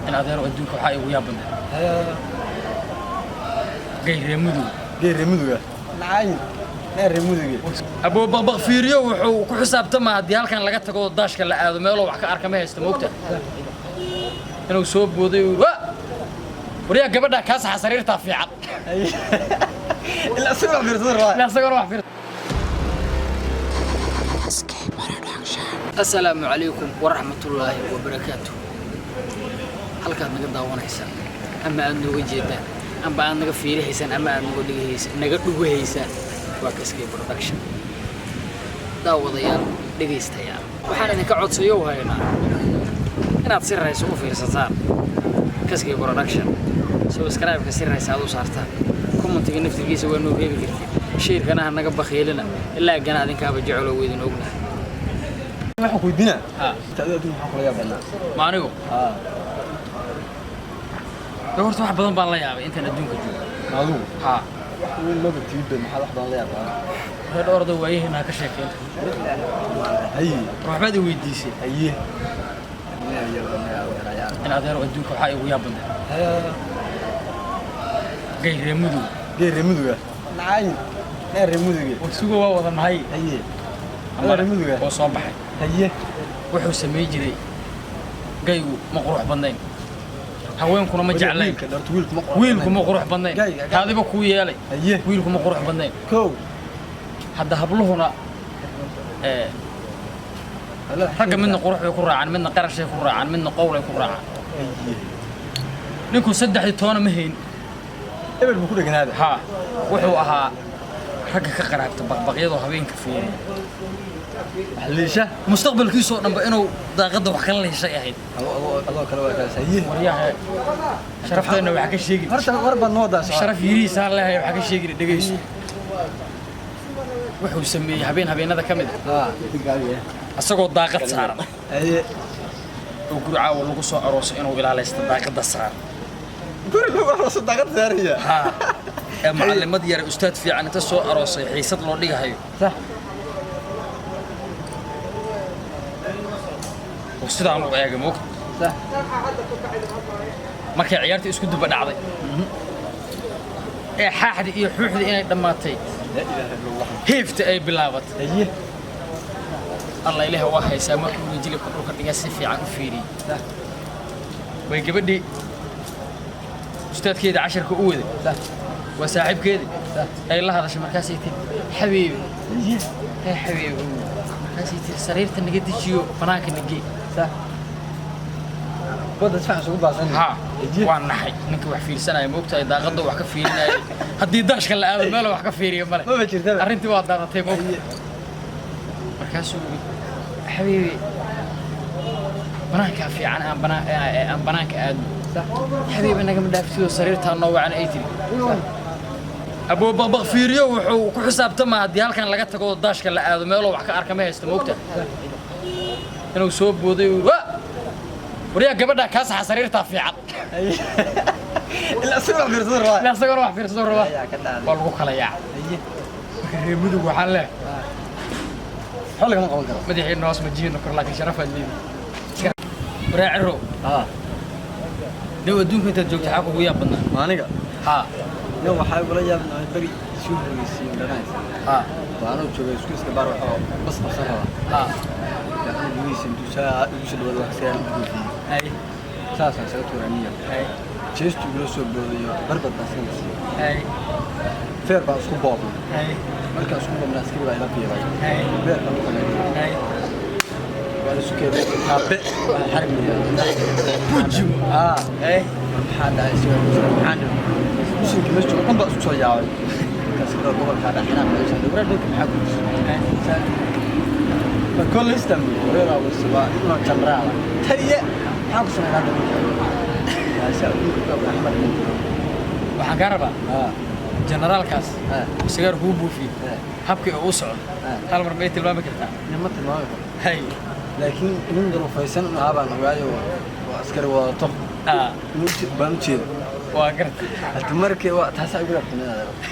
In adeero, adduunka waxaa igu yaab badnay gay reer Mudug. Gay reer Muduga nacayn reer Muduga. Abuu baqbaq fiiriyo, wuxuu ku xisaabtamaa haddii halkan laga tago, daashka la aado, meeloo wax ka arka ma haysto. Moogta inuu soo booday uu wa waryaa gabadha kaa saxa, sariirtaa fiican. Ilaa si wax fiirsada rabaa. Ilaa isagona wax fiir. Assalaamu calaykum waraxmatullaahi wabarakaatu. Halkaad naga daawanaysaan ama aad nooga jeedaan amba aad naga fiirihaysaan ama aad naga dhigahaysaan, naga dhugahaysaan, waa Kaskey Production. Daawadayaal, dhegaystayaal, waxaan idinka codsayo haynaa inaad si rayso u fiirsataan Kaskey Production, subscribe-ka si raysa aad u saartaan, commentiga naftirkiisa waa noo reebi kartiin, share-kana ha naga bakhiilina, ilaa gana adinkaaba jecelo weydin ognahay. Waxaan ku weydiinaa. Ha. Taadu adduunka maxaa kula yaab badnaa? Ma anigu? Haa. De horta wax badan baan la yaabay intaan adduunka joogo. Ma adigu? Ha. Wax weyn maba tiidba, maxaa wax badan la yaabaa? Reer orda waayaheena ha ka sheekeyn. Haye. Waxbaad i weydiisay. Haye. In adeero, adduunka waxaa igu yaab badnay gay reer Mudug. Gay reer Muduga nacayn reer Muduga. War sugo, waa wada nahay. Haye, reer Muduga. Oo soo baxay. Haye. Wuxuu samey jiray gaygu ma qurux badnayn, haweenkuna ma jeclayn. Wiilka dhartu wiilku ma qurux. Wiilku ma qurux badnayn. Gayga. Taadiba kuu yeelay. Haye. Wiilku ma qurux badnayn. Kow. Hadda habluhuna ragga midna qurux bay ku raacaan, midna qarashay ku raacaan, midna qowlay ku raacaan. Haye. Ninku saddexdii toona ma hayn. Ebel buu ku dheganaada. Haa, wuxuu ahaa ragga ka qaraabta baqbaqyadoo habeenka fiiriya. Liisha. Mustaqbalkiisoo dhanba inuu daaqadda wax kala liishay ahayd. Adoo kale waa kaas, haye. Waryaha, sharafteenna wax ka sheegin. Horta war baad noo wadaa. Sharaf yirihiisaan leehay, wax ka sheegin. Dhegayso, wuxuu sameeyey habeen habeenada ka mid haa ah, isagoo daaqad saaran haye oo guri caawa lagu soo aroosay inuu ilaalaysto daaqadda saaran. Guri lagu arooso daaqad saaraya? Haa, ee macallimad yare, ustaad fiican inta soo aroosay, xiisad loo dhigahayo oo sidaan u eegay, moogta, markay ciyaarta isku duba dhacday ee xaaxdii iyo xuuxdii inay dhammaatay, Laa ilaaha illa Allah. Heefta ay bilaabatay. Haye. Allah ilaah waa haysaa, markuu uu jilibka dhulka dhiga si fiican u fiiriyey, way gabadhii ustaadkeeda casharka u waday, waa saaxiibkeedii, ay la hadashay. Markaasay tiri, "Xabiibi." Haye. "Hey xabiibi." Markaasay tiri, "Sariirta naga dejiyo, banaanka nagee." Badda si fiican isugu baasan. Haa. Haye. Waa naxay ninka wax fiirsanaya, moogtahay, daaqadda wax ka fiirinaya. Haddii daashka la aado, meel wax ka fiiriyo male. Maba jirtaba. Arrintii waa daadatay, moogta. Haye. Markaasuu yidhi, "Xabiibi, banaankaa fiican, aan banaan aan banaanka aadno." "Xabiibi, nagama dhaaftidoo sariirtaa noo wacan," ay tiri. Abuu baqbaq fiiriyo, wuxuu ku xisaabtamaa haddii halkan laga tago, daashka la aado, meeloo wax ka arka ma haysto. Moogta inuu soo booday uu wa waryaa gabadha kaa saxa, sariirtaa fiican. Haye, ilaa si wax fiirsada rabaa. Ilaa isagona wax fiirsado rabaa. Ayaa ka dhacday. Waa lagu kala yaaca. Haye. Marka reer Mudug waxaan leehay, Waxba lagama qaban karo. Madaxiina hoos majiino kor, laakiin sharafaad leedi. Waraa ciro. Haa. Dhow, adduunka intaad joogto xaa kugu yaab badnaa? Ma aniga? Haa. Nin waxaa igula yaabnaa beri isuu horeysiiyo garanaysa. Haa. Waa anuu joogay isku iska baar, waxoo bas qabsan rabaa. Laakiin gudihiisa intuu saa igu soo dhawaado, wax sigaan u buufiyey. Saasaan isaga tuuray niya. Jeestu igula soo boodayo, barbad baan iska nasiyey. Feer baan isku boobnay. Markaan isku boobnay, askari baa ila biiray. Beerka lagu tagay. Waa la isu keenay taabe, waa xarig la yidhaahdo. Bujimo. Haa. Hay. Maxaa dhacay? Sigaa ku jira, maxaa dhacay? Muslimkii meesha jooga dhan baa isku soo yaabay. Markaas kale gobolkaa dhaxinaa meesha waraa dhanka maxaa ku jira? Ma kolleysta wareeraa waa inuu janraala taliye, maxaa ku sameynaa hadda ninka? Kaasaa dhulka Axmed. Waxaan kaa rabaa haa generaalkaas haa sigaar kuu buufiyey, haa habkii uu u socdo, hal mar may tilmaami kartaa? Nima tilmaami karo. Hay. Laakiin nin duruufaysan inuu ahaa baan ogaayo, oo askari wadato baan u jeeda. Waa garta. Hadda markii waa taasaa igu rabtay inaad aragto.